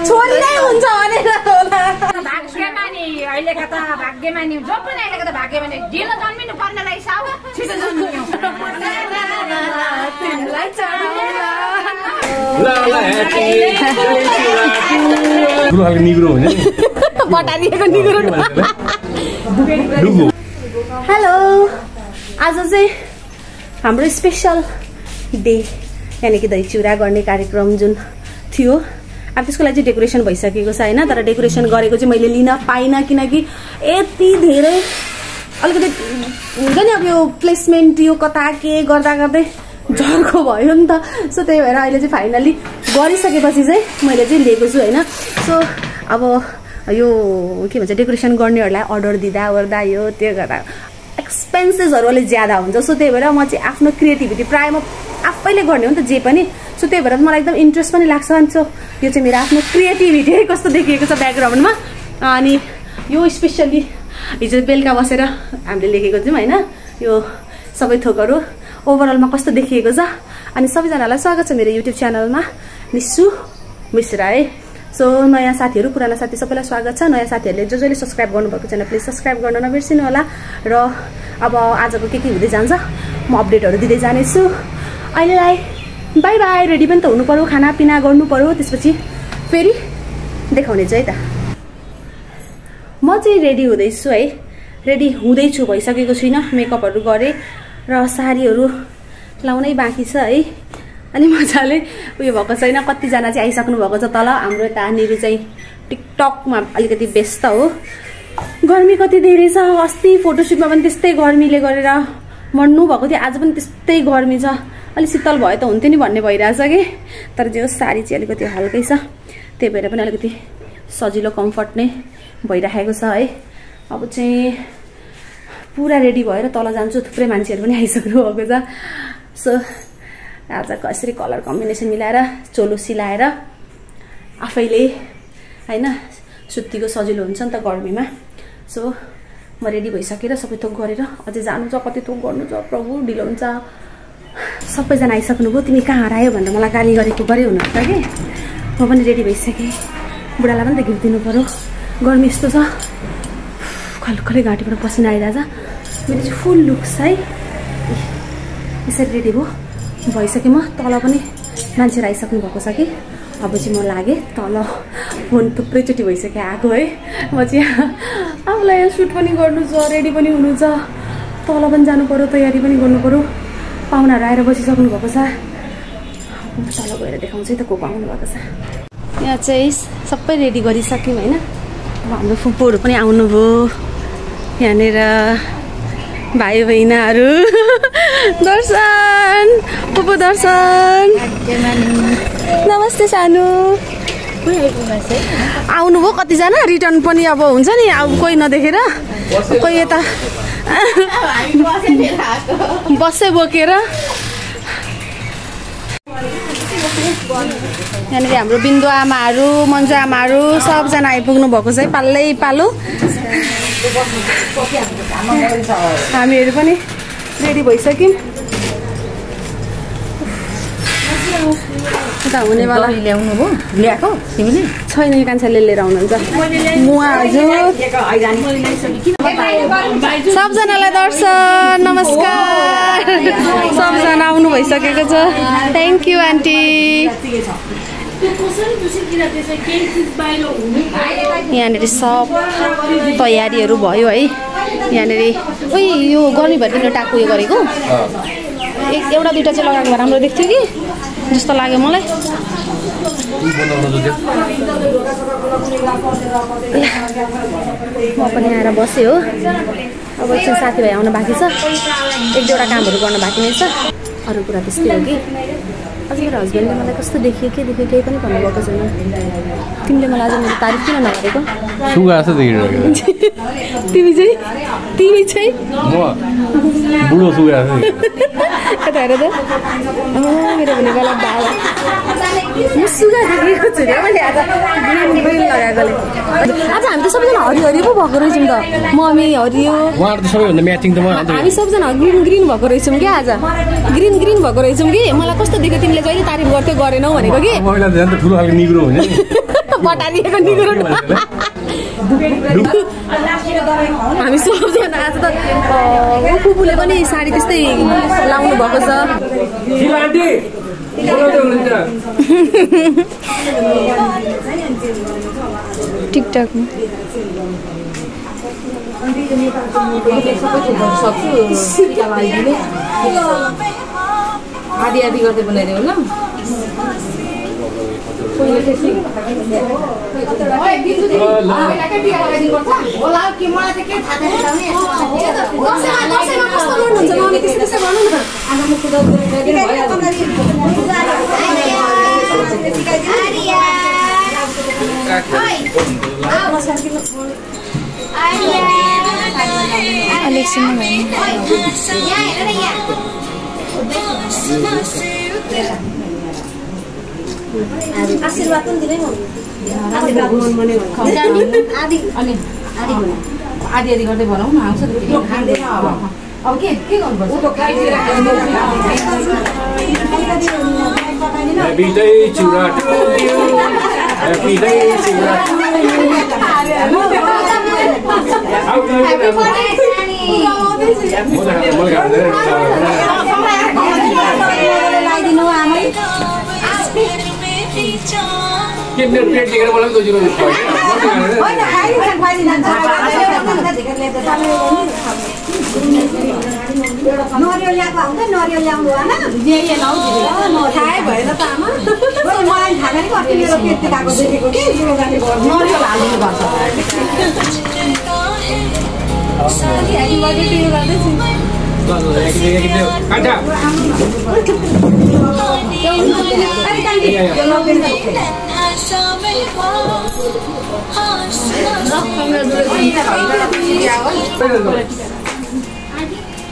छोरी नै हुन्छ भनेर होला भाग्यमानी अहिलेका त भाग्यमानी जो पनि अहिलेका त भाग्यमानी ढिलो जन्मिनु पर्ने रहेछ अब छिटो जन्मिनु तिमीलाई चढाउला ला ला ह्यापी निग्रो हो नि बटारिएको निग्रो हेलो आज चाहिँ हाम्रो स्पेशल डे यानी कि दही चिउरा गर्ने कार्यक्रम जुन थियो अब त्यसको लागि चाहिँ डेकोरेसन भइसकेको छ हैन तर डेकोरेसन गरेको चाहिँ मैले लिन पाइनँ किनकि यति धेरै अलिकति हुन्छ नि अब यो प्लेसमेन्ट यो कता के गर्दा गर्दै झर्को भयो नि त सो त्यही भएर अहिले चाहिँ फाइनली गरिसकेपछि चाहिँ मैले चाहिँ लिएको छु हैन सो अब यो के भन्छ डेकोरेसन गर्नेहरूलाई अर्डर दिँदा ओर्दा यो त्यो गर्दा एक्सपेन्सेसहरू अलिक ज्यादा हुन्छ सो त्यही भएर म चाहिँ आफ्नो क्रिएटिभिटी प्रायः म आफैले गर्ने हो नि त जे पनि सो त्यही भएर मलाई एकदम इन्ट्रेस्ट पनि लाग्छ अनि सो यो चाहिँ मेरो आफ्नो क्रिएटिभिटी कस्तो देखिएको छ ब्याकग्राउन्डमा अनि यो स्पेसली हिजो बेलुका बसेर हामीले लेखेको थियौँ हैन यो सबै थोकहरू ओभरअलमा कस्तो देखिएको छ अनि सबैजनालाई स्वागत छ मेरो युट्युब च्यानलमा निस्सु मिश्रा है सो नयाँ साथीहरू पुराना साथी सबैलाई स्वागत छ नयाँ साथीहरूले जसले सब्स्क्राइब गर्नुभएको छैन प्लिज सब्स्क्राइब गर्न नबिर्सिनु होला र अब आजको के हुँदै जान्छ म अपडेटहरू दिँदै जानेछु अहिलेलाई बाई बाई रेडी पनि त हुनु पर्यो खानापिना गर्नु पर्यो त्यसपछि फेरि देखाउने छु है त म चाहिँ रेडी हुँदैछु है रेडी हुँदैछु भइसकेको छुइनँ मेकअपहरू गरेँ र साडीहरू लाउनै बाँकी छ है अनि मजाले उयो भएको छैन कतिजना चाहिँ आइसक्नु भएको छ तल हाम्रो यता निरु चाहिँ टिकटकमा अलिकति व्यस्त हो गर्मी कति धेरै छ अस्ति फोटोसुटमा पनि त्यस्तै गर्मीले गरेर मर्नु भएको थियो आज पनि त्यस्तै गर्मी छ अलि शीतल भयो त हुन्थ्यो नि भन्ने भइरहेछ कि तर जो साडी चाहिँ अलिकति हल्कै छ त्यही भएर पनि अलिकति सजिलो कम्फर्ट नै भइरहेको छ है अब चाहिँ पुरा रेडी भएर तल जान्छु थुप्रै मान्छेहरू पनि आइसक्नु भएको छ सो आज कसरी कलर कम्बिनेसन मिलाएर चोलो सिलाएर आफैले हैन सुत्तीको सजिलो हुन्छ नि त गर्मीमा सो म रेडी भइसकेर सबै थोक गरेर अझै जानु छ कति थोक गर्नु छ प्रभु ढिलो हुन्छ सबैजना आइसक्नुभयो तिमी कहाँ हरायो भनेर मलाई गाली गरेको गरे हुनुहुन्छ कि म पनि रेडी भइसकेँ बुढालाई पनि त गिफ्ट दिनु पर्यो गर्मी यस्तो छ खलखलै घाँटीबाट पसिना आइरहेछ मेरो चाहिँ फुल लुक्स है यसरी रेडी भइसकेँ म तल पनि मान्छेहरू आइसक्नु भएको छ कि अब चाहिँ म लागेँ तल फोन थुप्रैचोटि भइसक्यो आएको है म चाहिँ आफूलाई सुट पनि गर्नु छ रेडी पनि हुनु छ तल पनि जानु पर्यो तयारी पनि गर्नु पर्यो पाहुनाहरू आएर बसिसक्नु भएको छ तल गएर देखाउँछु है त को आउनु भएको छ यहाँ चाहिँ सबै रेडी गरिसक्यौँ होइन अब हाम्रो फुपूहरू पनि आउनुभयो यहाँनिर भाइ बहिनीहरू दर्शन फुपू दर्शन नमस्ते सानो आउनुभयो कतिजना रिटर्न पनि अब हुन्छ नि अब कोही नदेखेर कोही यता बसै बोकेर यहाँनिर हाम्रो बिन्दु आमाहरू मन्जु आमाहरू सबजना आइपुग्नु भएको छ है पालै पालो हामीहरू पनि रेडी भइसक्यौँ उता हुनेवाला ल्याउनु भयो ल्याएको तिमीले छैन कान्छाले लिएर आउनुहुन्छ मुवा हजुर सबजनालाई दर्शन नमस्कार सबजना आउनु भइसकेको छ थ्याङ्क यू आन्टी यहाँनिर सब तयारीहरू भयो है यहाँनिर ओइ यो गर्मी भएर तिमीले टाको उयो गरेको एउटा दुइटा चाहिँ लगाएको भए राम्रो देख्थ्यो कि जस्तो लाग्यो मलाई म पनि आएर बसेँ हो अब एकछिन साथीभाइ आउन बाँकी छ एक दुईवटा कामहरू गर्न बाँकी नै छ अरू कुरा त्यस्तै हो कि अझ मेरो हस्बेन्डले मलाई कस्तो देखियो के देख्यो केही पनि भन्नुभएको छैन तिमीले मलाई आज मेरो तारिफ किन नगरेको तिमी चाहिँ बुढो सुगा यता हेर त मेरो भनेको बाबा म सुगा देखेको छु मैले आज ग्रिन लगाएकोले आज हामी त सबैजना हरिहरि पो भएको रहेछौँ त मम्मी हरियो हामी सबजना ग्रिन भएको रहेछौँ क्या आज ग्रिन भएको रहेछौँ कि मलाई कस्तो देख्यो तिमीले जहिले तारिफ गर्थ्यौ गरेनौ भनेको कि बटारिएको निगुरो हामी सबजना आज त फुपूले पनि साडी त्यस्तै लाउनु भएको छ टिकटकमा आधी आधी गर्दै बनाइदेऊ ल आशीर्वाद पनि दिनै आधी आधी गर्दै बनाऊ न आउँछ अब के गर्नुपर्छ नरिवल ल्याएको आउँछ नरिवल ल्याउनु भएन थाहै भएन त आमा मलाई थाहा नि कति मेरो पेट गएको देखेको कि नरिवल हालिदिनु पर्छ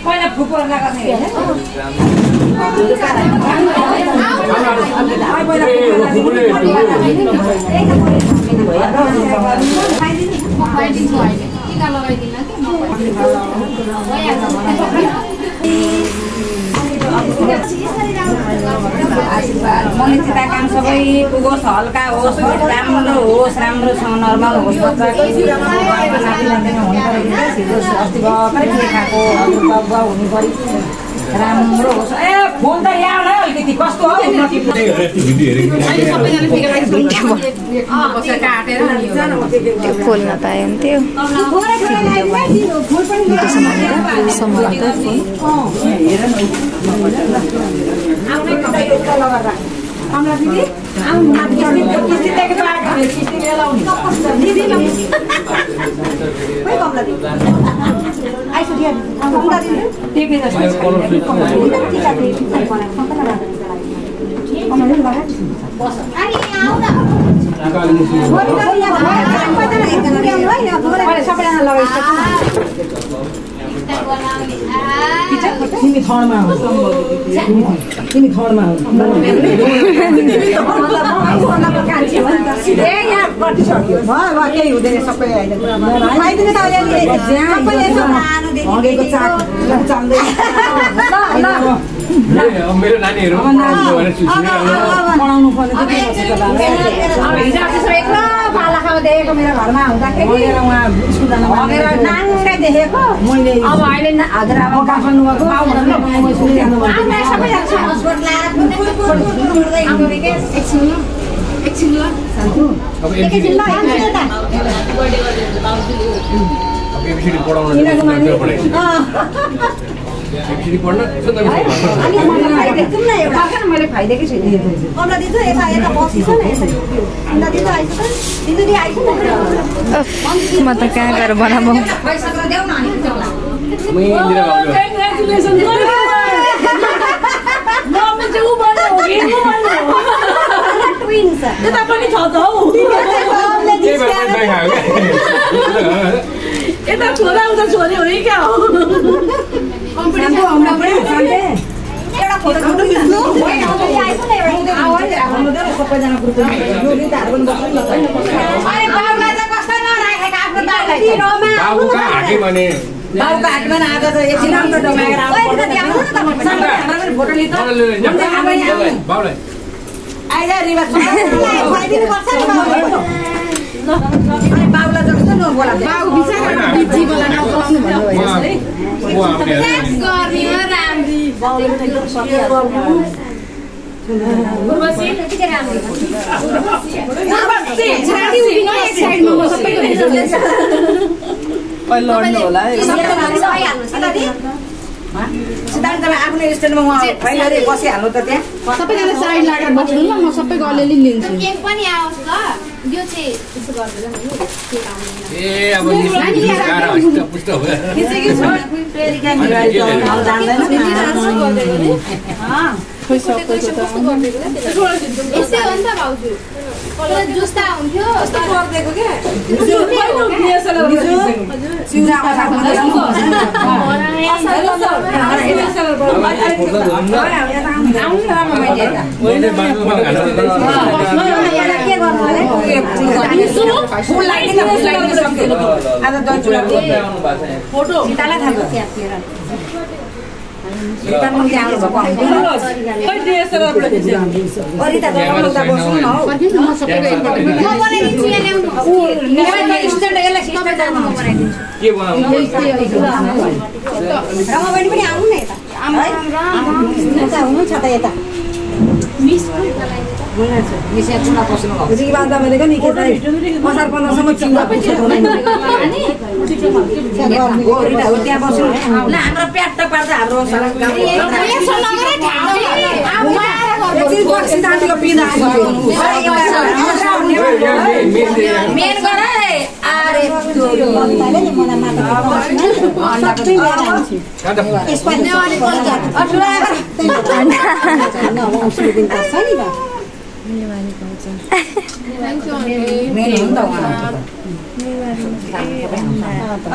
पहिला फुपूलाई मनिषिता काम सबै पुगोस् हल्का होस् राम्रो होस् राम्रोसँग नर्मल होस् अस्ति भर्खरै के खाएको हुनु पऱ्यो राम्रो होस् ए फोन त यहाँ अलिकति कस्तो हो खोल्न पायो त्यो सबैजना लगाइसक्छ तिमी थर्डमा हो तिमी थर्डमा हो केही हुँदैन सबै मेरो नानीहरू पढाउनु पर्ने देखेको मेरो घरमा हुँदाखेरि उहाँ स्कुल जानु नाङ्गै देखेको मैले अब अहिले हाजरामा काठमाडौँ मैले खाइदिएकै छैन म त कहाँ गएर बनाऊ यता छोरा उता छोरी हो कि क्या हो एउटा फोटो खिच्नु सबैजना ग्रुप बाबुका हाटे भने बाबुका हाटमा आज त एकछिन राम्रो डमाएर फोटो लिनु आइजा रिवाज खुवाइदिनुपर्छ नि बाबुलाई जस्तो नबोला बाबु बिचारा बिजी बोला नबस्नु भन्नुभयो उर्वशी त्यतिकै राम्रो लड्नु होला सिद्धान्त तपाईँ आफ्नो स्ट्यान्डमा उहाँ फाइलले बसिहाल्नु त त्यहाँ सबैजना साइड लागेर बस्नु ल म सबैको अलिअलि लिन्छु केक पनि आओस् ल यो चाहिँ यसो गर्दैन नि केक आउने ए अब पुष्ट भयो यस्तै हो नि त भाउजू जुस्ता हुन्थ्यो गरिदिएको क्या असार 15सम्म चिउरा त्यहाँ बस्नु हाम्रो प्याट त पार्छ हाम्रो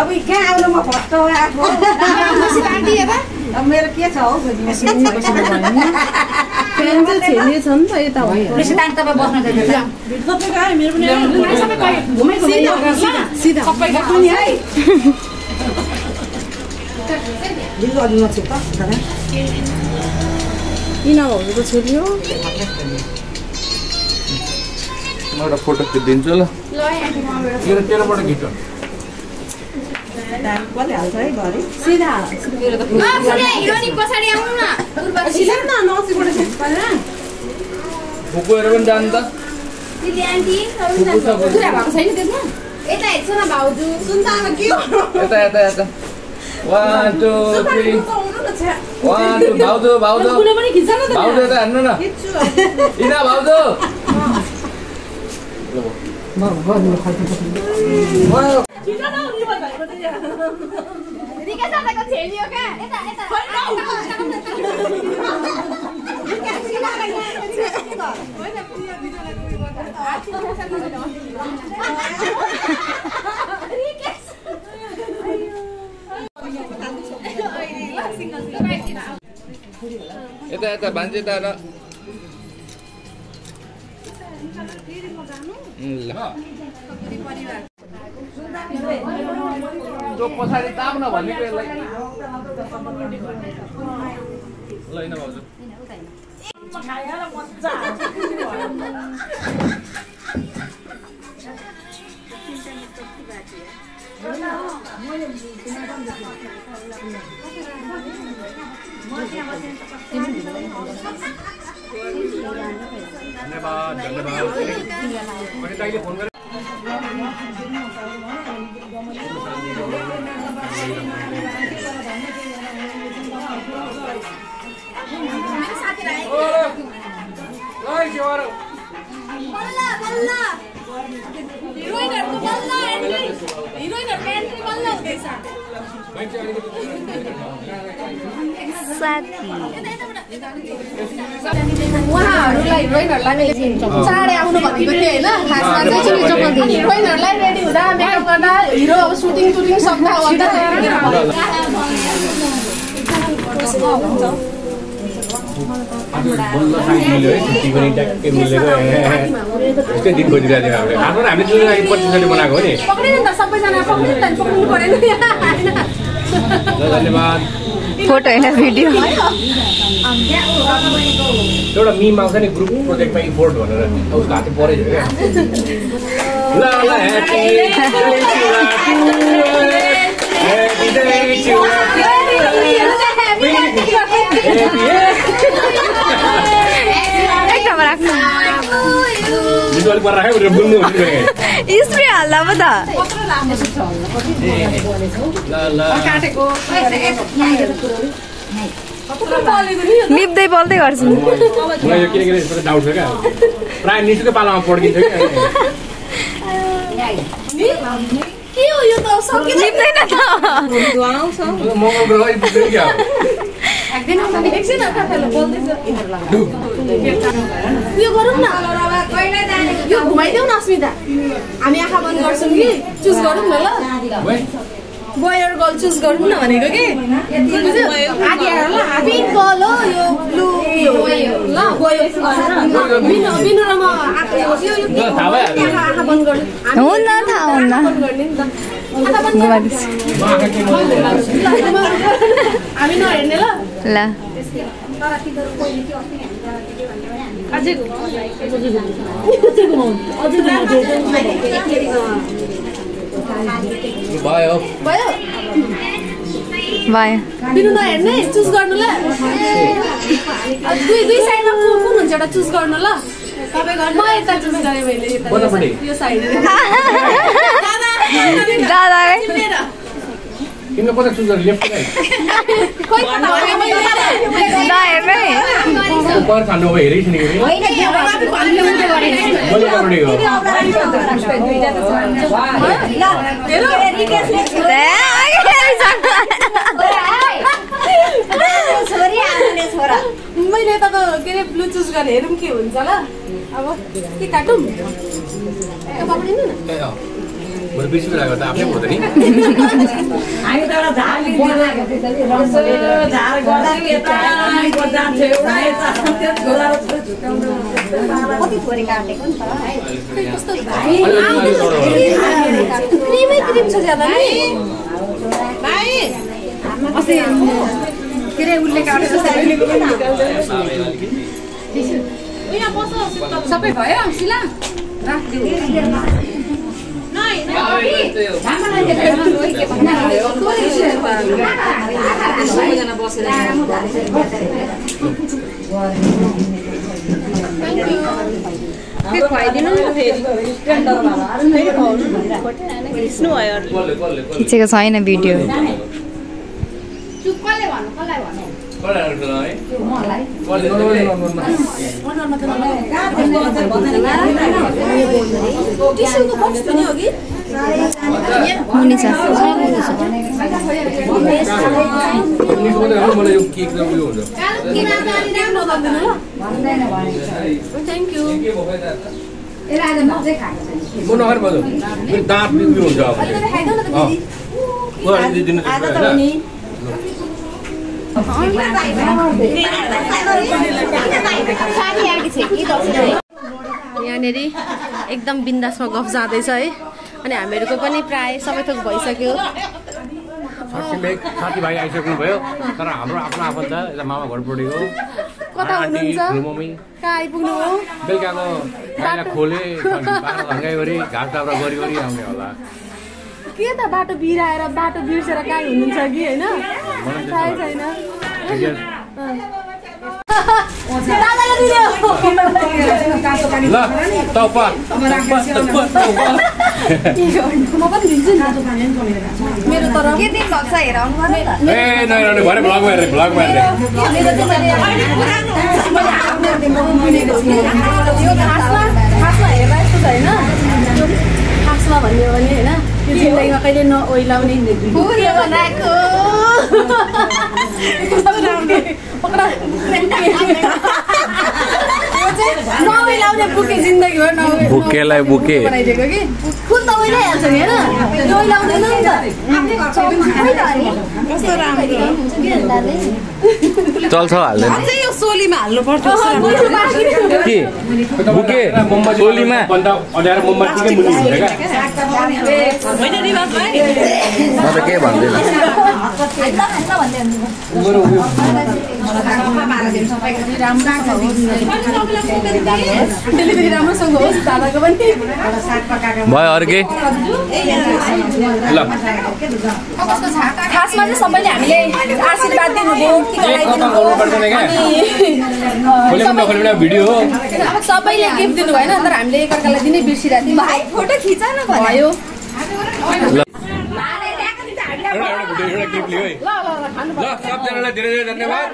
अब कहाँ आउनु म फर्स्ट आएको अब मेरो के छ हौ सिद्धान्त तपाईँ बस्न छोरी हो म एउटा फोटो खिचिदिन्छु ल मेरो तेरोबाट खिच भुकुएर पनि जानु त यता यता यता 1 2 3 1 2 भाउजू भाउजू भाउजू यता हेर्नु न इना भाउजू यता यता भान्जे त त्यो पछाडि ताप्न भनेको यसलाई ल हैन भाउजू धन्यवाद धन्यवाद मैले कहिले फोन गरेँ उहाँहरूलाई हिरोइनहरूलाई चाँडै आउनु भनेको थियो होइन खासमा चाहिँ हिरोइनहरूलाई रेडी हुँदा मेकअप गर्दा हिरो अब सुटिङ सक्दा हामीले बनाएको हो नि सबैजना धन्यवाद फोटो हैन भिडियो एउटा मिम आउँछ नि ग्रुप प्रोजेक्टमा इम्पोर्ट भनेर उसको हात परेछ क्या ल स्प्रे हाल्दा पो त निप्दै बोल्दै गर्छु मलाई यो किन डाउट छ क्या प्राय निस्केको पालामा पड्किन्छ के हो यो त निप्दैन त मङ्गल ग्रह पुग्दैन क्या यो गरौँ न यो घुमाइदेऊ न अस्मिता हामी आँखा बन्द गर्छौँ कि चुज गरौँ न ल बोय र गर्ल चुज गरौँ न भनेको कि पिङ्क गर्ल हो यो ब्लू ल बिनु र म आँखा बन्द गर्नु हुन्न थाहा हुन्न हामी नहेर्ने ल ल भयो भयो भयो बिनु नहेर्ने चुज गर्नु ल दुई साइडमा कुन हुन्छ एउटा चुज गर्नु ल म यता चुज गरेँ मैले यो साइड दादा तिमीले कता चुज गरे लेफ्ट राइट पर खानु अब हेरै छैन मैले त के अरे ब्लु चुज गरेर हेरौँ के हुन्छ ल अब के काटौँ बरु 20 रुपैयाँ लाग्यो त आफ्नै पर्छ नि हामी त एउटा झार गर्दा कति थोरै काटेको नि त है क्रिमै क्रिम छ ज्यादा नि भाइ अस्ति के रे उसले काटेको सबै भयो शिला राखिदिउ खिचेको छैन भिडियो मुनि छ मलाई यो केक र उयो हुन्छ म नगर बजो मेरो दाँत उयो हुन्छ अब दिनु यहाँनिर एकदम बिन्दासमा गफ जाँदैछ है अनि हामीहरूको पनि प्राय सबै थोक भइसक्यो साथीभाइ आइसक्नु भयो तर हाम्रो आफ्नो आफन्त यता मामा घरपट्टिको कता हुनुहुन्छ कहाँ आइपुग्नु हो बेलुकाको खाना खोले हङ्गाइ गरी घाँस दाउरा गरी गरी आउने होला के त बाटो बिराएर बाटो बिर्सेर कहाँ हुनुहुन्छ कि होइन थाहै छैन ल तपा म पनि दिन्छु नि मेरो तर के दिन भएको छ हेर आउनु पर्यो त ए नराउने भरे ब्लगमा हेर्ने खासमा हेर्दा यस्तो छ होइन खासमा भन्यो भने होइन त्यो जिन्दगीमा कहिले नओइलाउने बनाएको नओइलाउने लाउने बुके जिन्दगीभर बुकेलाई बुके बनाइदिएको कि फुल त ओइलै हाल्छ नि हैन त्यो लाउँदैन नि त कस्तो राम्रो चल्छ हाल्दैन अझै यो सोलीमा हाल्नु पर्छ के बुके सोलीमा अड्याएर मोमबत्तीकै मुनि हुन्छ क्या होइन रिवाज भाइ म त के भन्दैन डेलिभरी राम्रोसँग होस् दादाको पनि भयो अरू के ल खासमा चाहिँ सबैले हामीले आशीर्वाद दिनुभयो भिडियो हो सबैले गिफ्ट दिनु भएन तर हामीले एकअर्कालाई दिनै बिर्सिरहेको थियौँ भाइ फोटो खिच न भयो एउटा क्लिप लियो है ल सबजनालाई धेरै धेरै धन्यवाद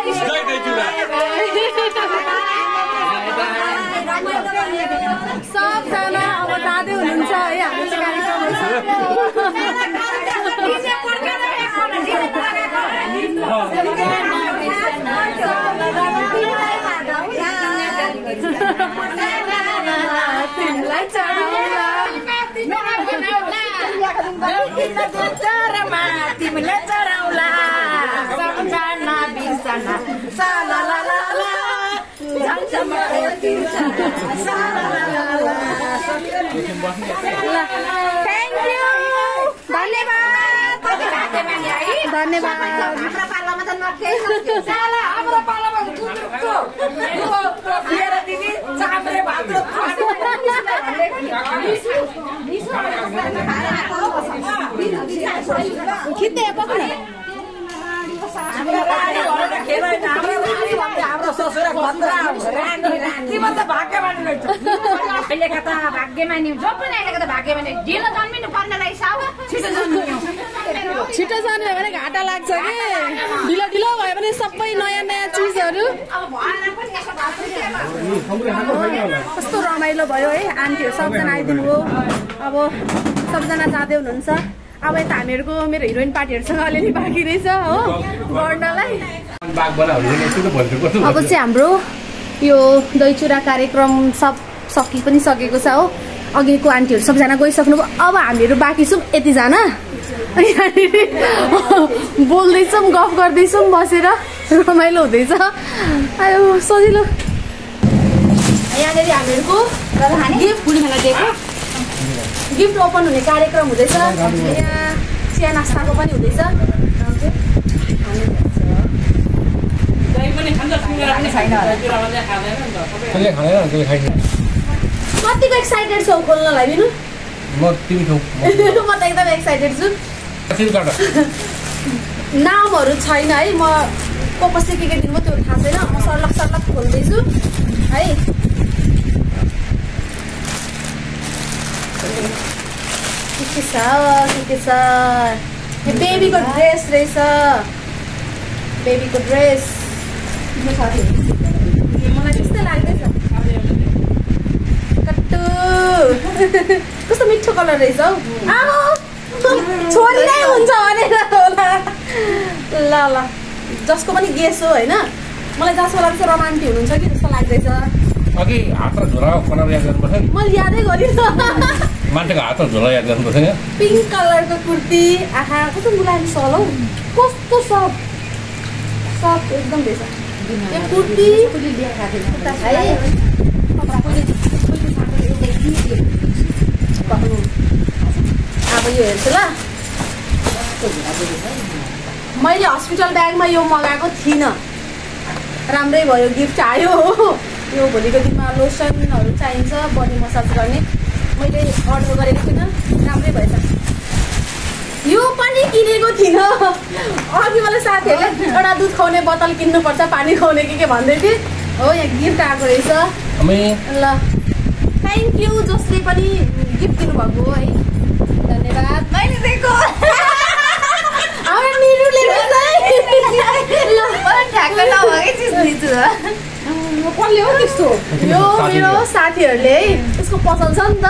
जय दैचुरा सबजना अब जाँदै हुनुहुन्छ है हाम्रो तिमीलाई चढाउला सम्झना बिर्सना साला ला ला ला थ्याङ्क यू धन्यवाद हाम्रो पालामा त नकेही साला हाम्रो पालामा गुन्द्रुकको लिएर दिदी चाम्रे भात खिच्दै पक्न हाम्रो ससुरा भद्रा तिम्रो त भाग्यमानी रहेछ अहिलेका त भाग्यमानी जो पनि अहिलेको त भाग्यमानी ढिलो जन्मिनु पर्नेलाई साउ छिटो जन्मिनु छिटो जन्मियो भने घाटा लाग्छ कि ढिलो ढिलो भयो भने सबै नयाँ नयाँ चिजहरू कस्तो रमाइलो भयो है आन्टीहरू सबजना आइदिनु हो अब सबजना जाँदै हुनुहुन्छ अब यता हामीहरूको मेरो हिरोइन पार्टीहरूसँग अलिअलि बाँकी रहेछ हो गर्नलाई अब चाहिँ हाम्रो यो दहीचुरा कार्यक्रम सब सकि पनि सकेको छ हो अघिको आन्टीहरू सबजना गइसक्नु भयो अब हामीहरू बाँकी छौँ यतिजना बोल्दैछौँ गफ गर्दैछौँ बसेर रमाइलो हुँदैछ आयो सजिलो यहाँनिर हामीहरूको गिफ्ट ओपन हुने कार्यक्रम हुँदैछ यहाँ चिया नास्ताको पनि हुँदैछ कतिको एक्साइटेड छौ खोल्नलाई बिनु म त एकदम एक्साइटेड छु नामहरू छैन है म को कसै के दिनु त्यो थाहा छैन म सर्लक सर्लक खोल्दैछु है के छ बेबीको ड्रेस रहेछ बेबीको ड्रेस मलाई त्यस्तै लाग्दैछ कट्टु कस्तो मिठो कलर रहेछ हौ आमा छोरी नै हुन्छ भनेर होला ल ल जसको पनि गेस हो होइन मलाई जसको लाग्छ रोमान्टिक हुनुहुन्छ कि जस्तो लाग्दैछ अघि हात र झोलाको कलर याद गर्नुपर्छ नि मैले यादै गरिनँ मान्छेको हात र झोला याद गर्नुपर्छ नि पिङ्क कलरको कुर्ती आहा कस्तो मुलायम सल हौ कस्तो सफ्ट सफ्ट एकदम रहेछ यो कुर्ती अब यो हेर्छु ल मैले हस्पिटल ब्यागमा यो मगाएको थिइनँ राम्रै भयो गिफ्ट आयो हो यो भोलिको दिनमा लोसनहरू चाहिन्छ बडी मसाज गर्ने मैले अर्डर गरेको थिइनँ राम्रै भएछ यो पनि किनेको थिइनँ अघि मलाई साथीहरूले एउटा दुध खुवाउने बोतल किन्नुपर्छ पानी खुवाउने के भन्दै थिएँ हो यहाँ गिफ्ट आएको रहेछ ल थ्याङ्क यू जसले पनि गिफ्ट दिनुभएको है धन्यवाद मैले दिएको कसले हो त्यस्तो यो मेरो साथीहरूले है यसको पसल छ नि त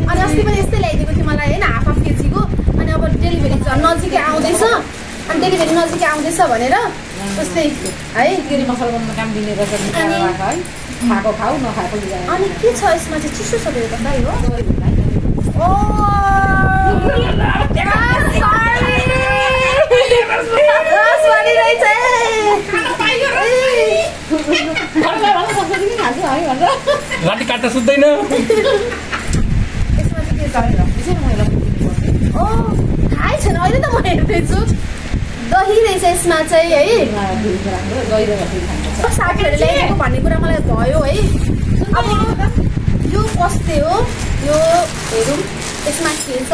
अनि अस्ति पनि यस्तै ल्याइदिएको थियो मलाई होइन हाफ केजीको अनि अब डेलिभरी नजिकै आउँदैछ अनि डेलिभरी नजिकै आउँदैछ भनेर त्यस्तै है मसल बनाउन काम दिने रहेछ अनि खाएको खाऊ नखाएको जाऊ। अनि के छ यसमा चाहिँ चिसो छ त्यो दाइ हो ओ रसवाली रहेछ लाटी काट्न सुत्दैन। यसमा चाहिँ के छ ओ थाहै छैन अहिले त म हेर्दैछु दही रहेछ यसमा चाहिँ है साथीहरूले ल्याइदिएको भन्ने कुरा मलाई भयो है। अब यो कस्तै हो यो हेरौँ यसमा के छ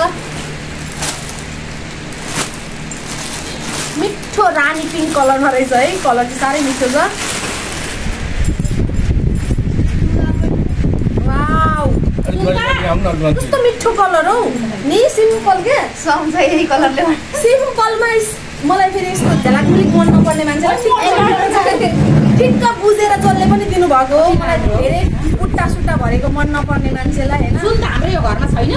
मिठो रानी पिङ्क कलरमा रहेछ है कलर चाहिँ साह्रै मिठो छ वाउ कस्तो मिठो कलर हौ नि सिम्पल के सुहाउँछ यही कलरले सिम्पलमा मलाई फेरि यस्तो झ्यालाकमुलिक मन नपर्ने मान्छेलाई ठिक्क बुझेर जसले पनि दिनुभएको हो मलाई धेरै उट्टा सुट्टा भरेको मन नपर्ने मान्छेलाई होइन सुन त हाम्रो यो घरमा छैन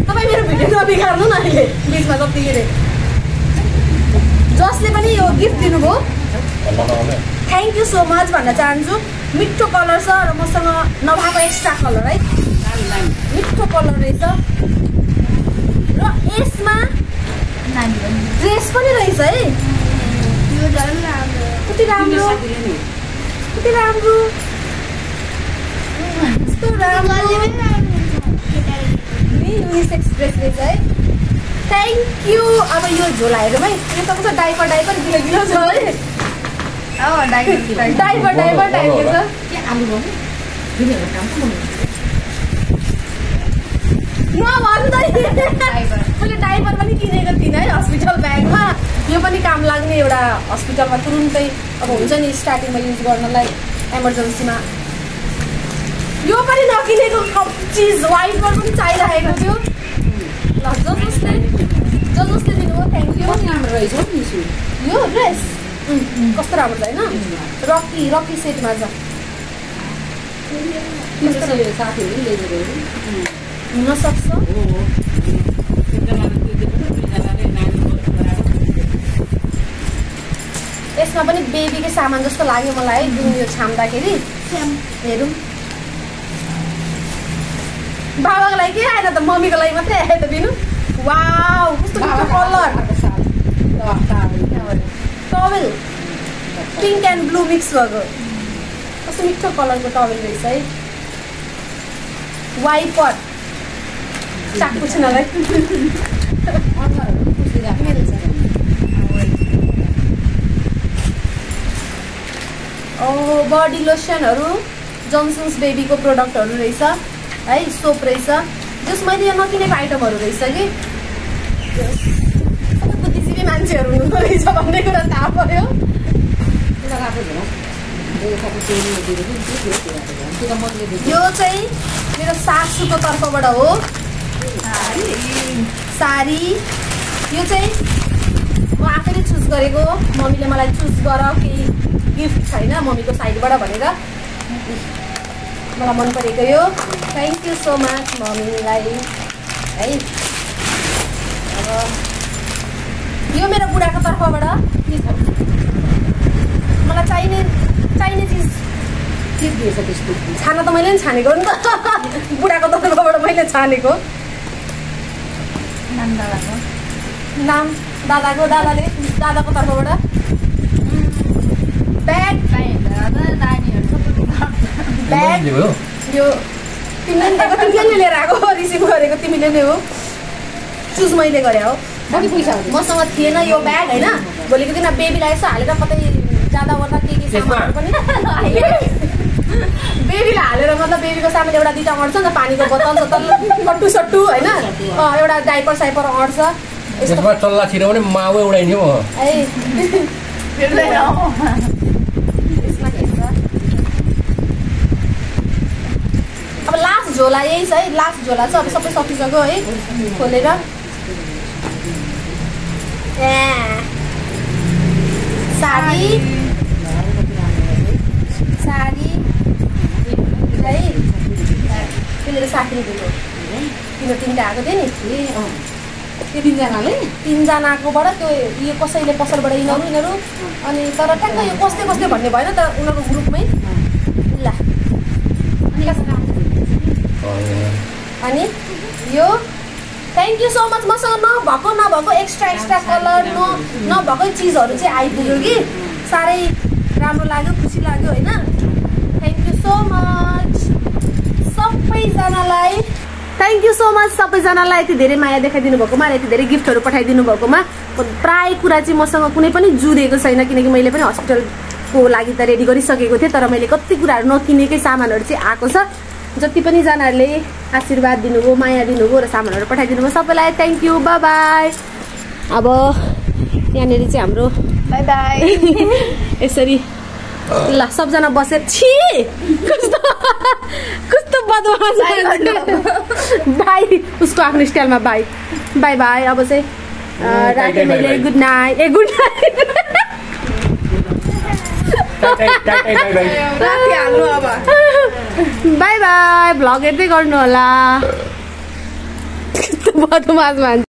तपाईँ मेरो भिडियो नबिगार्नु न अहिले बिचमा जतिखेर जसले पनि यो गिफ्ट दिनुभयो थ्याङ्क यू सो मच भन्न चाहन्छु मिठो कलर छ र मसँग नभएको एक्स्ट्रा कलर है मिठो कलर रहेछ र यसमा ड्रेस पनि रहेछ है कति राम्रो कति राम्रो यस्तो राम्रो युनिसेक्स ड्रेस रहेछ है थ्याङ्क यू। अब यो झोलाहरूमै यो त कस्तो डाइपर डाइपर गिलो गिलो छ है डाइपर डाइपर टाइपको छ नभन्दै मैले डाइपर पनि किनेको थिइनँ है हस्पिटल ब्यागमा यो पनि काम लाग्ने एउटा हस्पिटलमा तुरुन्तै अब हुन्छ नि स्टार्टिङमा युज गर्नलाई एमर्जेन्सीमा यो पनि नकिनेको चिज वाइपर पनि चाहिरहेको थियो ल जसले दिनुभयो थ्याङ्क यू राम्रो रहेछ यो ड्रेस कस्तो राम्रो छ होइन रकी सेटमा छ साथीहरू ल्याइदिएको हुनसक्छ यसमा पनि बेबीकै सामान जस्तो लाग्यो मलाई है जुन यो छाम्दाखेरि हेरौँ बाबाको लागि के आएन त मम्मीको लागि मात्रै आयो त बिनु वाउ कस्तो मिठो colour twelve pink and blue mix भएको कस्तो मिठो कलरको टवेल रहेछ है वाइपर चाकु छिनलाई ओ बडी लोसनहरू जोन्सन्स बेबीको प्रोडक्टहरू रहेछ है सोप रहेछ जस मैले यहाँ नकिनेको आइटमहरू रहेछ कि बुद्धिजीवी मान्छेहरू हुनु रहेछ भन्ने कुरा थाहा पर्यो यो चाहिँ मेरो सासूको तर्फबाट हो साडी यो चाहिँ म आफैले चुज गरेको मम्मीले मलाई चुज गर केही गिफ्ट छैन मम्मीको साइडबाट भनेर मलाई मन परेको यो थ्याङ्क यू सो मच मम्मीलाई है अब यो मेरो बुढाको तर्फबाट मलाई चाहिने चिज दिएछ त्यस्तो छाना त मैले पनि छानेको नि त बुढाको तर्फबाट मैले छानेको नाम दादाको तर्फबाट ब्याग यो तिमीले लिएर आएको रिसिभ गरेको तिमीले नै हो चुज मैले गरे हो मसँग थिएन यो ब्याग होइन भोलिको दिन बेबीलाई यसो हालेर कतै जाँदा ओर्दा के सामानहरू पनि बेबीलाई हालेर मतलब बेबीको सामान एउटा दुईवटा अट्छ नि त पानीको बोतल कट्टु सट्टु होइन एउटा डाइपर साइपर अट्छ यसमा चल्ला छिरो भने माउ उडाइने हो है यसमा के छ अब लास्ट झोला यही छ है लास्ट झोला चाहिँ अब सबै सकिसक्यो है खोलेर साडी है तिमीले 60 रुपियाँको तिम्रो 3टा आएको थियो नि त्यो तिनजनाकोबाट त्यो यो कसैले पसलबाट यिनीहरू अनि तर ठ्याक्क यो कस्तै भन्ने भएन त उनीहरूको ग्रुपमै ल अनि यो थ्याङ्क यू सो मच। मसँग नभएको एक्स्ट्रा कलर नभएकै चिजहरू चाहिँ आइपुग्यो कि साह्रै राम्रो लाग्यो, खुसी लाग्यो होइन। थ्याङ्क यू सो मच सबैजनालाई, थ्याङ्क यू सो मच सबैजनालाई यति धेरै माया देखाइदिनु भएकोमा र यति धेरै गिफ्टहरू पठाइदिनु भएकोमा। प्राय कुरा चाहिँ मसँग कुनै पनि जुरेको छैन किनकि मैले पनि हस्पिटलको लागि त रेडी गरिसकेको थिएँ, तर मैले कति कुराहरू नकिनेकै सामानहरू चाहिँ आएको छ। जति पनि जनाहरूले आशीर्वाद दिनुभयो, माया दिनुभयो र सामानहरू पठाइदिनु भयो सबैलाई थ्याङ्क यू, बाई बाई। अब यहाँनिर चाहिँ हाम्रो बाई बाई यसरी ल सबजना बसेर छि कस्तो बदमास बाई, उसको आफ्नो स्टाइलमा बाई बाई बाई। अब चाहिँ राखेँ मैले, good night. Good night by by. Vlog हेर्दै गर्नु होला। कस्तो बदमास मान्छे।